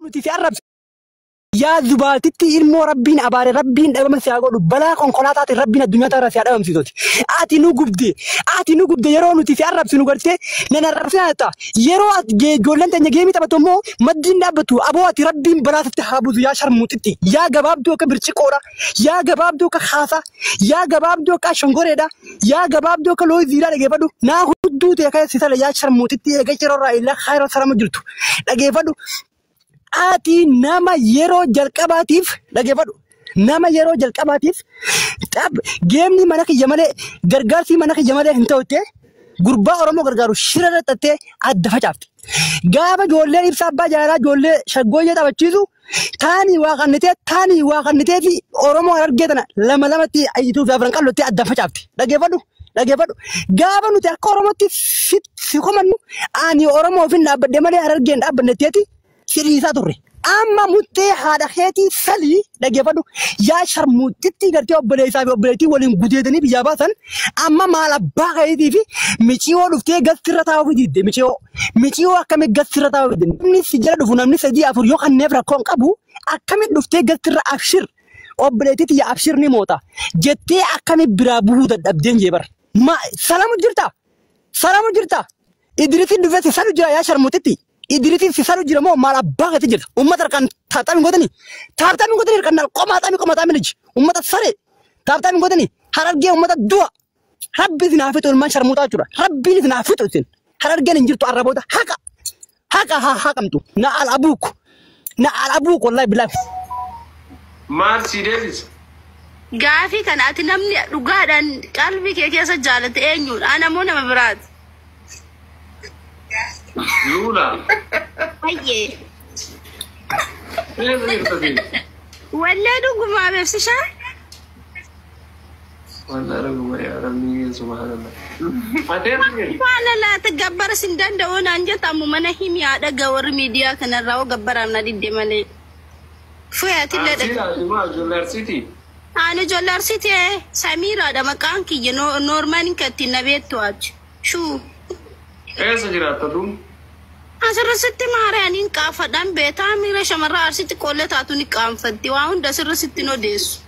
Nuti si arrabsu. Yaa zubaatitti ilmoo rabbiin abaare rabbiin dhabama si haa godhu balaa konkolaataatiin rabbiin addunyaa irraa si haa dhabamsiisuti. Ati nu gubde ati nu gubde yeroo nuti si arrabsinu gartee nan arrabsina ta'a. Yeroo ijoolleen teenya geemii taphatu immoo maddiin dhaabbatu aboo ati rabbiin balaa sitti haa buusu yaa sharmuuxitti. Yaa gabaabduu akka birciqoodha. Yaa gabaabduu akka haasaa. Yaa gabaabduu akka shongoreedha. Yaa gabaabduu akka looziidha dhageeffadhu. Naa hudduu ta'e kan si tala yaa sharmuuxitti eega cirorraa illaa haayiroo sarama jirtu dhageeffadhu. Ati nama yeroo jalqabaatiif dhageeffadhu. Nama yeroo jalqabaatiif geemni mana kiyya malee gargaarsi mana kiyya malee hin ta'utte gurbaa Oromoo gargaaru shira xaxxattee adda facaafte. Gaafa ijoolleen ibsaa abbaa jaalaa ijoollee shaggooyyee taphachiisu taanii waaqannitee fi Oromoo argee tana lama lamatti ayyituu fi afran qallottee adda facaafte. Dhageeffadhu. Dhageeffadhu. Gaafa nuti akka Oromootti si komannu ani Oromoo ofiin dhaabbadhe malee harargeen dhaabbannetteeti siriisaa turre. Amma muttee haadha keetii salii dhageeffadhu. Yaa sharmuuxitti gartee obboleessaa fi obboleettii waliin gudeedanii biyyaa baasan amma maal abbaa keetii fi miciyoo dhuftee gastirra taa'uu didde miciyoo. Miciyoo akkamii gastirra taa'uu didde. Namni si jala dhufu namni 3 4 yoo kanneef rakkoo hin qabu akkamii dhuftee gastirra abshir obboleettii tiyya abshir ni moota jettee akkamii biraa bu'uu dadhabdeen jee bara. Ma salaamu jirta? Salaamu jirta? Idrisiin dhufee si salu jira yaa sharmuuxitti. Idrisiin si salu jira moo maal abbaa keetii jirta? Uummata harkaan taaptaami godhani. Taaptaami godhani harkaan qomaa qomaa liji. Uummata saree taaptaami godhani. Harargee uummata du'a. Rabbi isin haa fixu ilmaan sharmuuxaa jechuudha. Rabbiin isin haa fixu isin. Harargeen hin jirtu arraboota haqa. Haqa haa haqamtu. Na al abuuk. Na al abuuk wallahi bilaaf. Maal si deebisa? Gaafii kana ati namni dhugaadhaan qalbii kee keessa jaalate eenyudha? Ana moo nama biraati? Lula. Baay'ee. Eessa jirta ati? Wallee dhugumaa beeksishaa? Wallee dhuguma yaa rabbi subhaanallah. Ati eessa jirta? Waan laata gabbara sin danda'u naan jetta mana himi haadha warri miidiyaa kanarraa hoo gabbaraaf na didde malee. Fuyaati illee Arsiidha ati ijoollee Arsiitii? Ani ijoollee Arsiitii Samiiraadha maqaan kiyya noormaaniin kan ittiin na beektu ati. Shuu. Eessa jiraatta duun? Asirra sitti maariyaan qaafadhaan beetaa miira shamarraa Arsiitti qollee taatu ni qaanfatti. Waa hunda asirra sitti hin odeessu.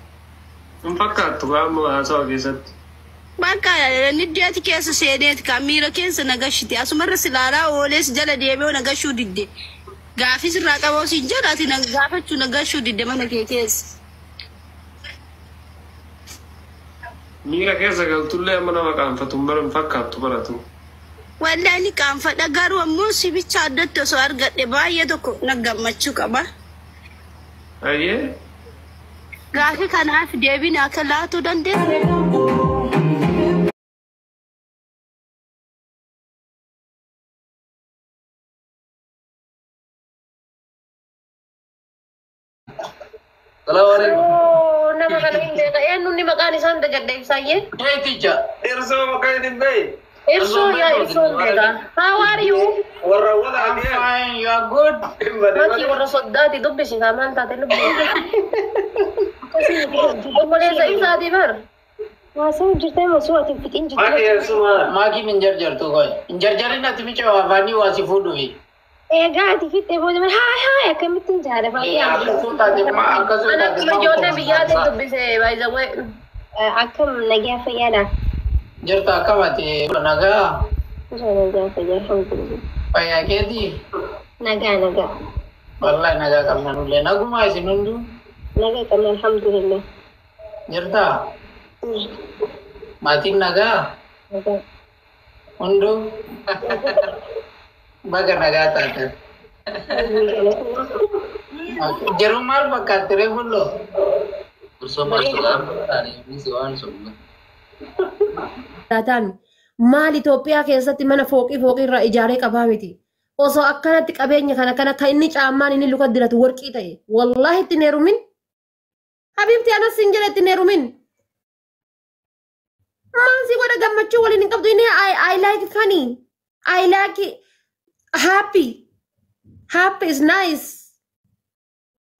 Hin fakkaattu qaama haasawa keessatti. Bakka niddeeti keessa seeneeti kan miira keessa nagashite. Asumarra silaalaa oolees jala deemee nagashuu didde. Gaafii sirraa qaboo siin jedha ati gaafachuu nagashuu didde mana kee keessa. Miira keessa galtullee amma nama qaanfatu hin fakkaattu baratu. Wallahi ni qaanfadha garuu ammoo si bicha addatti osoo argadhe baay'ee tokko na gammachuu qaba. Ayyee. Gaafii kanaaf deebiin akka laatuu dandeessu. Salaamu alaikum. Nama kana hin beeka. Eenyuun maqaan isaan dagadda ibsaayyee? Hey teacher. Irsoo maqaan hin beeyi. Irsoo yaa irsoo beeka. How are you? Warra wala I'm fine. You are good. Maki warra soddaati dubbisi kaa maal taate lubbu. Obboleessa ibsaatii bar. Haasawuu jirtee osoo ati hin fixin jirtu. Maki eessuma. Maaki hin jarjartu koy. Hin jarjarin ati mica afaanii waa si fuudhufi. Egaa ati fixee booda maal haay haay akkamittiin jaalafa. Akkasuma taate akkasuma Ana taate. akkuma ijoollee biyyaatiin dubbise by the way. Akkam nagaa fayyaadha. Jirta akkam ati nagaa Nagaa fayyaa alhamdulillah. fayyaa keetii. Nagaa nagaa. Wallahi nagaa qabna nullee nagumaa isin hunduu. Nagaa qabna alhamdulillah. Jirta maatiin nagaa Nagaa. hunduu. Baga nagaa taate. Jiru maal fakkaatti ree bulloo? Daataan maal Itoophiyaa keessatti mana fooqii fooqii irraa ijaaree qabaa miti. Osoo akkanatti qabeenya kana kana kan inni caammaan inni luka diratu warqii ta'e. Wallaahi ittiin heerumin. Habiibti anas sin jedhe ittiin heerumin. Maal si godha gammachuu waliin hin qabdu inni I like funny. I like happy. Happy is nice.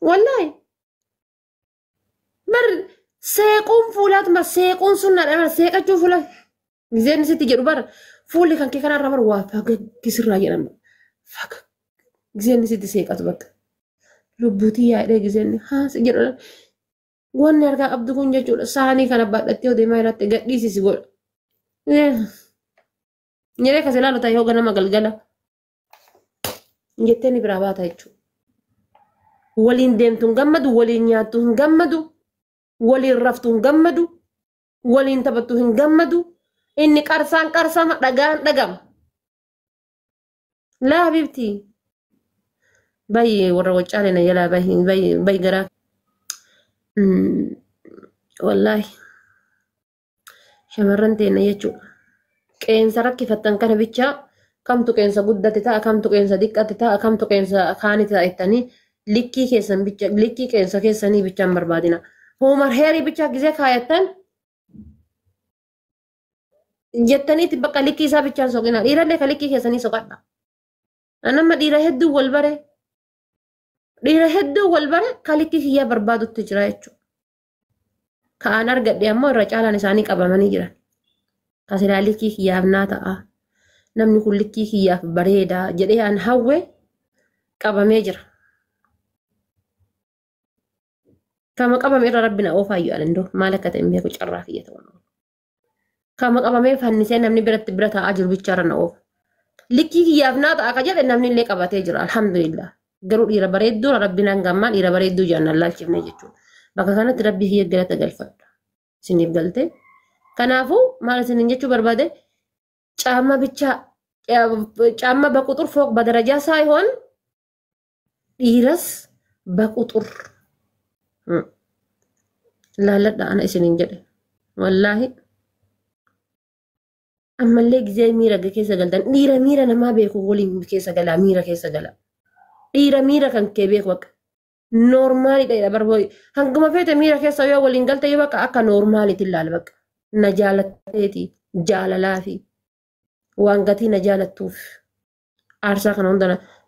Wallahi. Bar seequun fuulaatuma seequun sun nadha seeqachuun fuula gizeen sitti jedhu bar fuulli kan kee kanarra bar waa fagaggisirraa jedhama. Fagag gizeen sitti seeqatu bakka. Lubbuutii yaadee giseen haasi jedhu wanni harkaa qabdu kun jechuudha. Saanii kana baadhattee deemaa irratti gadhiisisi godha. Nyeree kas ilaalu ta'e yoo ganama galgala jettee ni biraa baata jechuudha. Waliin deemtu hin gammadu, waliin nyaattu hin gammadu, waliin raftu hin gammadu, waliin taphattu hin gammadu. Inni qarsaan qarsama dhagaan dhagama. Laa habibti. Baay'ee warra waccaale na jalaa baay'ee baay'ee garaa. Wallaahi. Shamarran teenya jechuudha. Qeensa rakkifattan kana bichaa kamtu qeensa guddate ta'a, kamtu qeensa diqqate ta'a, kamtu qeensa kaani ta'a jettanii likkii keessan bicha likkii qeensa keessanii bichaan barbaadina. Hoomar heerii bichaa gisee kaayattan jettaniitti bakka likkii isaa bichaan soqina. Dhiirallee ka likkii keessanii soqadha. Nama dhiira hedduu wal bare dhiira hedduu wal bare ka likkii kiyyaa barbaadutti jira jechuudha. Ka'aan argadhe ammoo irra caalaan isaanii qabamanii jiran. Kasilaa likkii kiyyaaf naa ta'a. Namni kun likkii kiyyaaf bareeda jedhee an hawwe qabamee jira. Kama qabame irra rabbi na oofaayyuu alindoo maal akka ta'e hin beeku carraa kiyya ta'uu. Kama qabamee fannisee namni biratti bira taa'aa jiru bichaarra na oofa. Likkii kiyyaaf naa ta'a ka jedhe namni illee qabatee jira alhamdulillah. Garuu dhiira bareedduu rabbi nan gammaa dhiira bareedduu jaan laalchifne jechuudha. Bakka kanatti rabbi kiyya galata galfadha. Isiniif galtee. Kanaafuu maal isiniin jechuu barbaade caama bichaa caama በቁጥር ፎቅ በደረጃ ሳይሆን dhiiras በቁጥር laaladha ana isiniin jedhe wallaahi ammallee gizee miira keessa galtan dhiira miira namaa beeku waliin keessa galaa miira keessa gala dhiira miira kan kee beeku akka noormaalidha jedha barbooyi hanguma feete miira keessa yoo waliin galte yoo bakka akka noormaalitti ilaala bakka na jaalatteeti jaalalaa fi waan gatii na jaalattuuf aarsaa kana hunda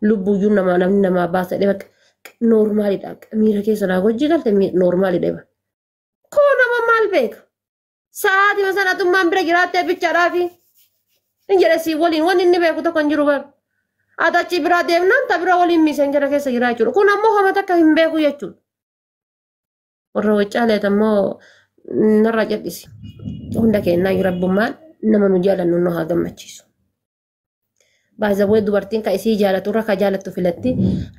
lubbuyyuu namaa namni namaa baasa jedhe bakka noormaalidha miira keessa naa hojii galte noormaalidha bakka. Koo nama maal beeka? Sa'aatii sana atummaan bira jiraattee bichaadhaafi. Hin jedhe si waliin wanni inni beeku tokko hin jiru bara. Ati achi biraa deemnaan ta bira waliin miiseenjara keessa jira jechuudha. Kun ammoo homa takka hin beeku jechuudha. Warra waccaaleet ammoo narraa cal'isi. Hunda kennaa rabbummaan nama nu jaalannu nu haa gammachiisu. Baazawwee dubartiin ka isii jaalatu irra ka jaalattu filatti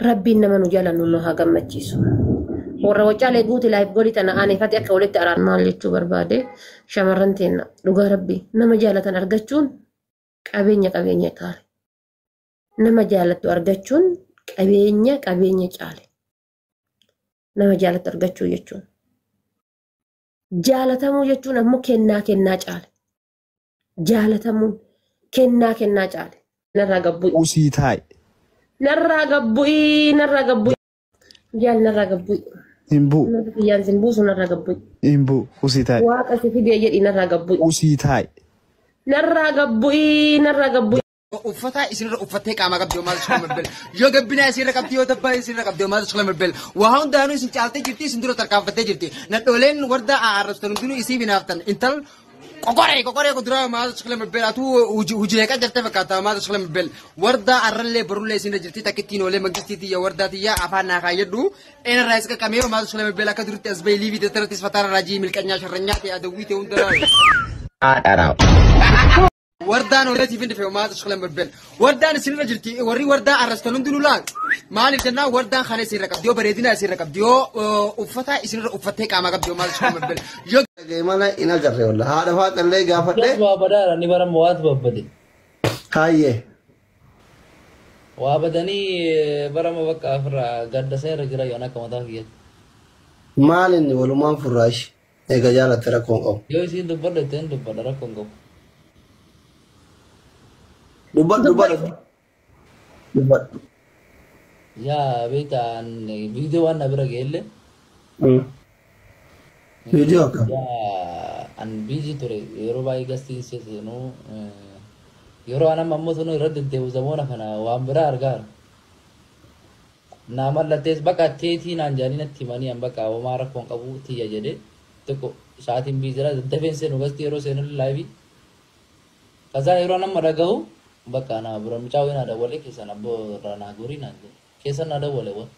rabbiin nama nu jaalannu nu haa gammachiisu. Warra wacaalee guuti laayif godhi tana aanifate akka walitti araan maal jechuu barbaade shamarran teenna dhugaa rabbii nama jaalatan argachuun qabeenya qabeenya caale. Nama jaalattu argachuun qabeenya qabeenya caale. Nama jaalattu argachuu jechuun. Jaalatamuu jechuun ammoo kennaa kennaa caale. Jaalatamuun kennaa kennaa caale. Narraa gabbu'i. Usii taa'i. Narraa gabbu'i narraa gabbu'i. Jaal narraa gabbu'i. Hin bu'u. Kiyyaan sin buusu narraa gabbu'i. Hin bu'u. Usii taa'i. Waaqa si fidee jedhi narraa gabbu'i. Usii taa'i. Narraa gabbu'i narraa gabbu'i. Uffata isinirra uffattee qaama qabdi yoo maal shukla mabbel. Yoo gabbinaa isinirra qabdi yoo dabbaa isinirra qabdi yoo maal shukla mabbel. Waa hundaanuu isin caaltee jirti isin dura tarkaanfattee jirti. Nadhooleen warda arrabsitan hundinuu isii binaaftan. Intal qoqoree qoqoree kuduraa maal shukla mabbel atuu hujii eeqa jirtee fakkaata maal shukla mabbel. Warda arrallee barullee isinirra jirti takkittiin oolee mangistiitii yaa wardaa tiyyaa afaan naa kaayyadhu. Eenarraa isa qaqqamee maal shukla mabbel akka duritti as bahii liivii dattarrattis fataara raajii milqanyaa sharranyaa ta'e adawwii ta'e hundaa. Wardaan ooletiif hin dhufe maal shukla mabbel. Wardaan isinirra jirti warri wardaa arrabsitan hundinuu laa. Maaliif jennaan wardaan kana isinirra qabdi yoo bareedina isinirra qabdi yoo uffata isinirra uffattee qaama qabdi yoo maal shukla mabbel. Yoo Mana hin agarre walla haadha faaxallee gaafadhe. Waa badaadha ni barama waatu babbade. Kaayyee. Waa badanii barama bakka ofirraa gadda seera jira yoon akka mataa kiyyaatti. Maal inni walumaan furraashi eega jaalatte rakkoon qabu. Yoo isiin dubbadha ittiin dubbadha rakkoon qabu. Dubbadhu dubbadhu. Dubbadhu. Yaa beektaa viidiyoo waan na bira ga'ellee. Viidiyoo akkam? Yaa an biizii ture yeroo baay'ee gastiin seenuu yeroo an amma ammoo sunuu irra deddeebi'u zamoona kana waan biraa argaa jira. Naa mallattees bakka teetii naan jedhanii natti himanii an bakka homaa rakkoon qabu tiyya jedhee tokko sa'aatiin biiziraa dafeen seenu gastii yeroo seenu laayivii. Kazaa yeroo nama dhaga'u bakka na bira mucaa wayii naa dawwalee keessan abboo irraa naa gorii naan jedhe keessan naa dawwale waan.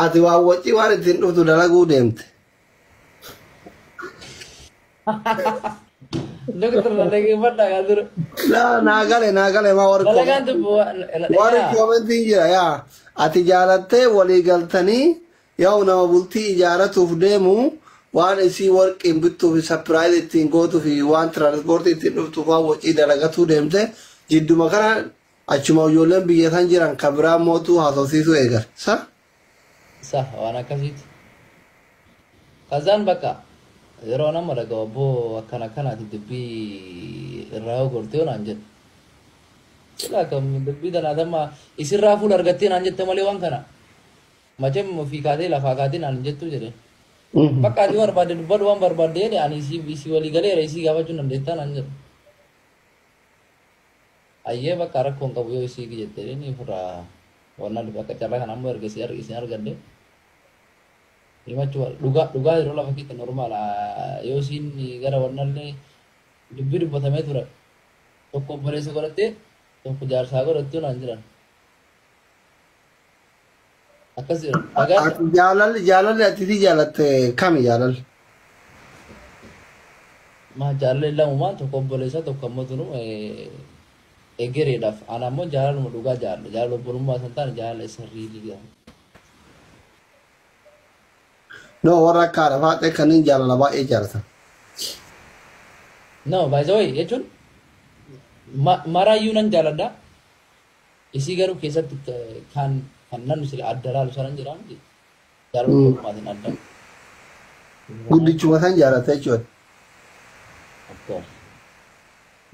Ati waan wacii waan ittiin dhuftu dalaguu deemte. Doktor na dhaggeeffadhaa gaa dura. Laa naa gale naa gale maa warri Dalagaan tun warri koomentiin jira yaa ati jaalattee walii galtanii yaa'u nama bultii ijaaratuuf deemu waan isii warqiin bittuuf surprise ittiin gootuu fi waan tiraanspoortii ittiin dhuftuuf waan wacii dalagatuu deemte jidduma kana achuma ijoolleen biyya san jiran kan biraa mootuu haasofsiisuu eegale. Sa? Sa waan akkasiiti. Kazaan bakka yeroo nama dhaga'u abboo akkana akkanaati dubbii irraa gortee naan jedhu. Silaa kam dubbii tanaat amma isirraa fuula argattee naan jette malee waan kana. Machem ofii kaatee lafaa kaatee naan hin jettu jedhe. Bakka ati barbaadde dubbadhu waan barbaadde jedhe ani isii walii galeera isii gaafachuu dandeettaa naan jedhu. Ayyee bakka rakkoon qabu yoo isii jette inni ofirraa wannan bakka carraa kana ammoo erga isin argadde. Himachuu dhugaa dhugaa yeroo lafa keessa normaal yoo isiin gara wannallee dubbii dubbatamee ture tokko obboleessa godhattee tokko jaarsaa godhattee naan jiran. Akkas jedhan. Dhagaa Ati jaalalli jaalalli ati si jaalatte kami jaalalli? Maa jaalalli lamumaan tokko obboleessa tokko ammoo tunu egereedhaaf ana ammoo jaalaluma dhugaa jaalala jaalala obbolummaa san taane jaalala isa riilii jedhama. No warra akka haadha faaxee kanneen jaalala baay'ee jaalatan. No, by the way, jechuun maraayyuu nan jaaladha. Isii garuu keessatti kan kan namni sila adda laalu sanan jira miti. Jaalala obbolummaatiin adda. Guddichuma san jaalata jechuudha. Of course.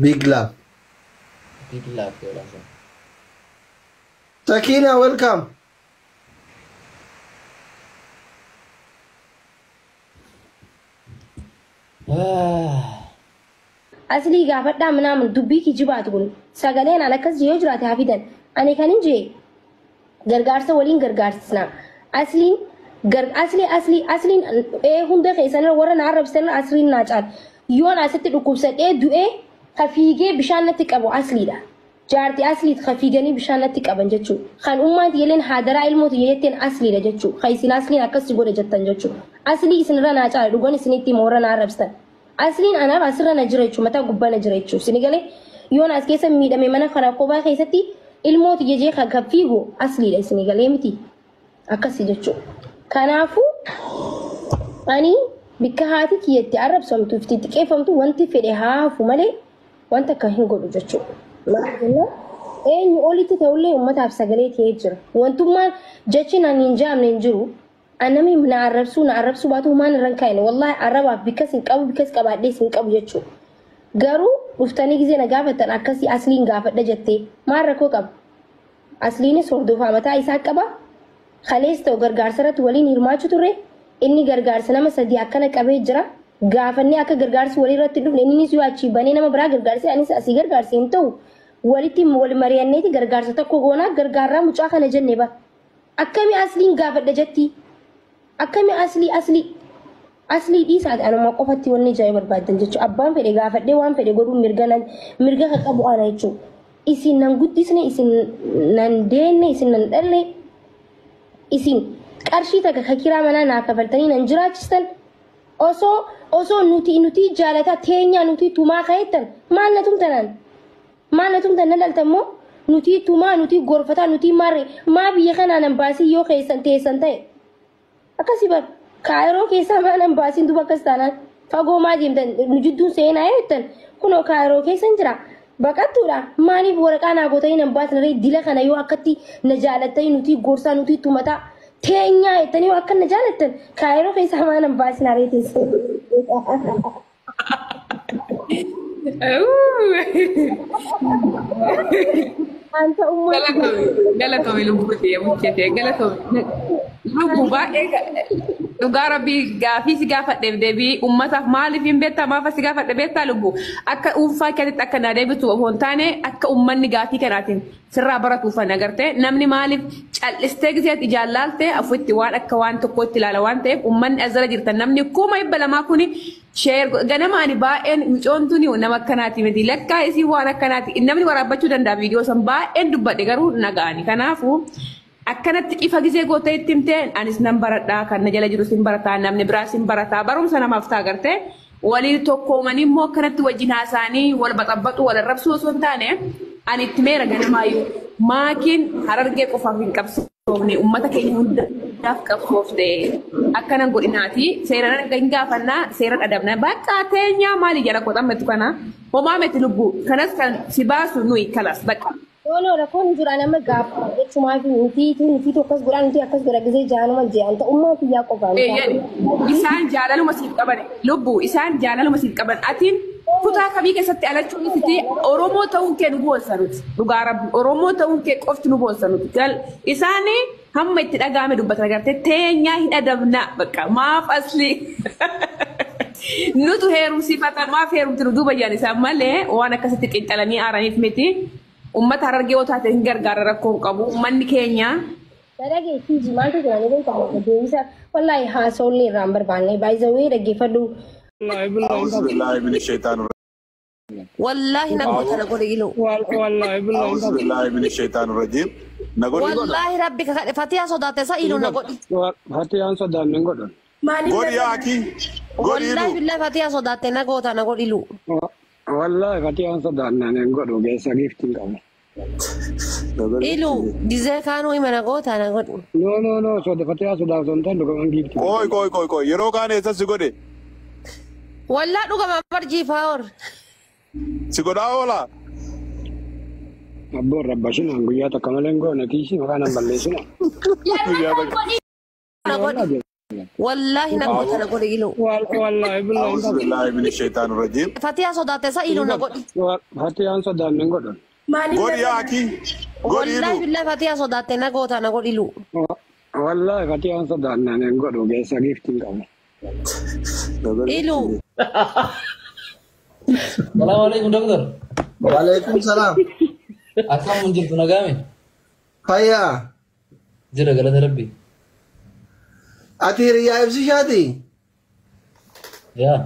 Big love. Big love ta'uudha sun. Sakina, welcome. Aslii gaafadhaa minaamin dubbii kijibaatu kun sagaleen an akkas yoo jiraate haa fidan. Ani kan hin jee gargaarsa waliin gargaarsisna. Asliin gar aslii aslii asliin ee hunda keessan warra na arrabsitan asliin naa caala. Yoon asitti dhukkubsadhee du'ee ka fiigee bishaan natti qabu asliidha. Jaarti asliit ka fiiganii bishaan natti qaban jechuudha. Kan ummaan tiyyeleen haadaraa ilmoo tiyya jetteen asliidha jechuudha. Ka isin asliin akkas godhe jettan jechuudha. Aslii isinirra naa caala dhugan isinitti hima warra na arrabsitan. Asliin anaaf asirra na jira jechuudha. Mataa gubbaa na jira jechuudha. Isin galee yoon as keessa miidhame mana kana kophaa keessatti ilmoo tiyya jee kan fiigu asliidha isin galee miti. Akkasi jechuudha. Kanaafuu ani bikka haati kiyyatti arrabsamtu fi xixiqqeeffamtu wanti fedhe haa hafu malee wanta akka hin godhu jechuudha. Maal jennaan eenyu olitti ta'ullee uummataaf sagalee ta'ee jira. Wantummaan jechi naan hin jaamne hin jiru. Anami na arrabsuu na arrabsuu baatu humaan irra hin kaa'ine. Wallaahi arrabaaf bikkas hin qabu bikkas qabaadhees hin qabu jechuudha. Garuu dhuftanii gizee na gaafattan akkasii asliin gaafadha jettee maal rakkoo qaba? Asliinis hordofaa mataa isaa qaba. Kalees ta'u gargaarsa irratti waliin hirmaachuu turre inni gargaarsa nama sadii akkana qabee jira. Gaafannee akka gargaarsi walii irratti dhufne innis yoo achii banee nama biraa gargaarse anis asii gargaarse hin ta'u. Walitti wal mari'anneeti gargaarsa tokko goonaa gargaarraa mucaa kana jenne bara. Akkami asliin gaafadha jetti? Akkami aslii aslii aslii dhiisaati anuma qofatti wanni ijaa barbaaddan jechuudha. Abbaan fedhe gaafadhee waan fedhe godhuun mirga mirga kan qabu ana jechuudha. Isin nan guddisne isin nan deenne isin nan dhalle isin qarshii takka ka kiraa manaa naa kafaltanii nan jiraachistan osoo osoo nuti nuti jaalataa teenyaa nuti tumaa ka'ettan maal na tumtanan maal na tumtan na dhaltan moo nuti tumaa nuti gorfataa nuti marre maa biyya kanaa nan baasii yoo keessan teessan ta'e akkasii bar Kaayiroo keessaa maa nan baasiin duba akkas taanaan fagoo maa deemtan nu jidduun seenaa jettan kunoo Kaayiroo keessan jira. Baqattuudha maaliif waraqaa naa gootanii nan baasna ree dila kana yoo akkatti na jaalattanii nuti gorsaa nuti tumataa teenyaa jettanii yoo akka na jaalattan Kaayiroo keessaa maa nan baasna ree teessan. Anta ummaa Galatoomi, galatoomi lubbuu ta'e mucheetee galatoomi. Lubbuu baay'ee dhugaa rabbii gaafii si gaafadheef deebii uummataaf maaliif hin beektaa maaf si gaafadhe beektaa lubbuu akka dhuunfaa keetitti akka naa deebitu osoo hin taane akka uummanni gaafii kanaatiin sirraa baratuufan agartee namni maaliif cal'istee giseet ijaan laalte afutti waan akka waan tokkootti ilaala waan ta'eef uummanni as jala jirtan namni 200,000 kuni share ganama ani baay'een micoon tuni nama akkanaati miti lakkaa isii waan akkanaati namni waraabbachuu danda'a viidiyoo san baay'een dubbadhe garuu naga'ani kanaafuu Akkanatti ifa gisee gootee itti himteen anis nan baradhaa kan na jala jiru sin barataa namni biraa sin barataa barumsa namaaf ta'a gartee walii tokkoomanii immoo akkanatti wajjin haasa'anii wal baxabbatu wal arrabsuu osoo hin taane ani itti meera ganamaayyuu maakiin Harargee qofaaf hin qabsoofne uummata keenya hundaaf qabsoofte akkanan godhinaati seera hin gaafannaa seera dhadhabna bakka teenyaa maali jala qoxammetu kana homaa miti lubbuu kanas kan si baasu nuyi kalas bakka. No, rakkoon jiru nama gaafa jechumaa fi nuti akkas godhaa nuti akkas godha gisee jaanuma je'an ta'ummaa kiyyaa qofaan. Isaan jaalaluma siif qaban lubbuu isaan jaalaluma siif qaban atiin kutaa kamii keessatti alachuun isitti Oromoo ta'uun kee nu boonsa nuti dhugaa rabbi Oromoo ta'uun kee qofti nu boonsa nuti isaan hamma itti dhaga'ame dubbatan agartee teenyaa hin adabna bakka maaf asli nutu heerumsiifata maaf heerumti nu duuba jaan isaan malee waan akkasitti xiinxalanii aaraniif miti. Uummata Harargee yoo taate hin gargaara rakkoo hin qabu. Uummanni keenya. Daragee fiiji maaltu jira ni beekamu deebisa wallaahi haasawullee irraa hin barbaanne baay'ee dhaggeeffadhu. Wallaahi na goota na godhe iluu. Wallaahi rabbi kakadhe Fatiyaa sodaate isa iluu na godhi. Fatiyaan sodaanne hin godhan. Godhi yaaki. Godhi Wallaahi iluu. billahi Fatiyaa sodaatte na goota na godhi iluu. Wallaahi fatiyaan sodaanne hin godhu geessa giiftiin qabu. Iluu gizee kaanuu hima na goota na godhi. No no no soda fatiyaa sodaaf osoo hin taane dhugamaan giiftiin. Qoy qoy qoy qoy yeroo kaan eessas si godhe? Wallaa dhugamaan barjiifaa hor. Si godhaa oolaa? Abboon rabbashinaan guyyaa takka malee hin goone kiisii maqaa nan balleessina. Guyyaa takka. Na godhi. Wallaahi na goota na godhi iluu. Wallaahi billahi. Fatiyaa sodaatte isa iluu na godhi. Fatiyaan sodaanne hin godhan. Godhi yaaki. Godhi Wallaahi iluu. billahi Fatiyaa sodaatte na goota na godhi iluu. Wallaahi fatiyaan sodaanne hin godhu geessa giiftiin qabu. Iluu. Salaamu alaikum doktor. Waalaikum salaam. Akkam jirtu nagaame? Fayyaa. Jira galata rabbi. Ati hiriyaa ibsishaati? Yaa.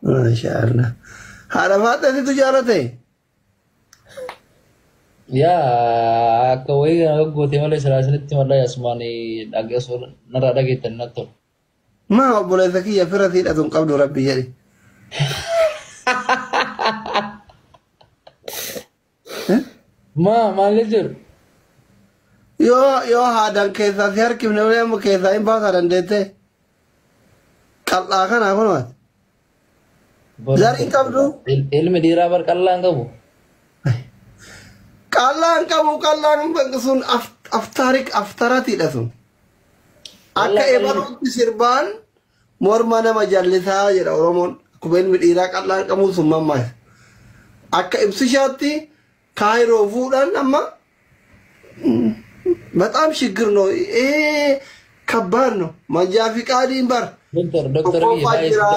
Maashaallah. Haadha faaxeetitu jaalate? Yaa akka wayii kana gootee malee silaa isinitti mallaa asumaan dhageessuu narraa dhageettan natti tola. Maa obboleessa kiyya fira siidhatu hin qabdu rabbi jedhi. Maa maal jechuudha? Yoo haadaan keessaa si harkifne malee amma keessaa hin baasaa dandeette. Qal'aa kanaa kunumaati. Zarii qabdu? Ilmi dhiiraa bar qal'aa hin qabu. Qal'aa hin qabu qal'aan sun aftaarik aftaratiidha sun. Akka ebaluutti sirbaan morma nama jallisaa jedha Oromoon. Akkuma ilmi dhiiraa qal'aa hin qabu sun mammaasa. Akka ibsishaatti kaayiroo fuudhaan amma በጣም ችግር ነው ይሄ ከባድ ነው። መንጃ ፍቃድን በር tokkoffaa jira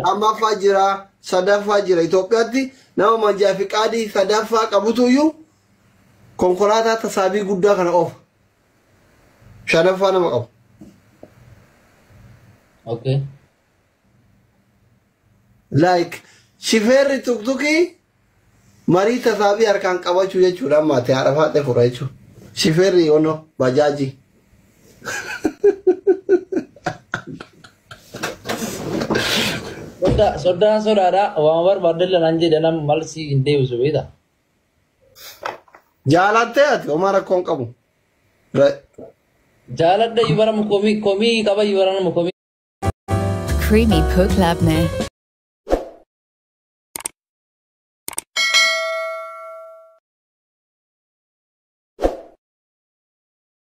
lammaffaa jira sadaffaa jira Itoophiyaatti nama መንጃ ፍቃድ sadaffaa qabutu iyyuu konkolaataa tasaabii guddaa kana oofa. Shanaffaa nama qabu. Okay. Like shifeerri tuktukii marii tasaabii harkaan qabachuu jechuudha amma ati haadha faaxee fura jechuudha. Shifeerri ono bajaajii. Soddaan sodaadha waan barbaadde naan jedhe nam malsi hin deebisu beektaa. Jaalattee ati homaa rakkoo hin qabu. Jaaladha iyyuu bara komii qaba iyyuu bara nama komii. Creamy Pook Labne.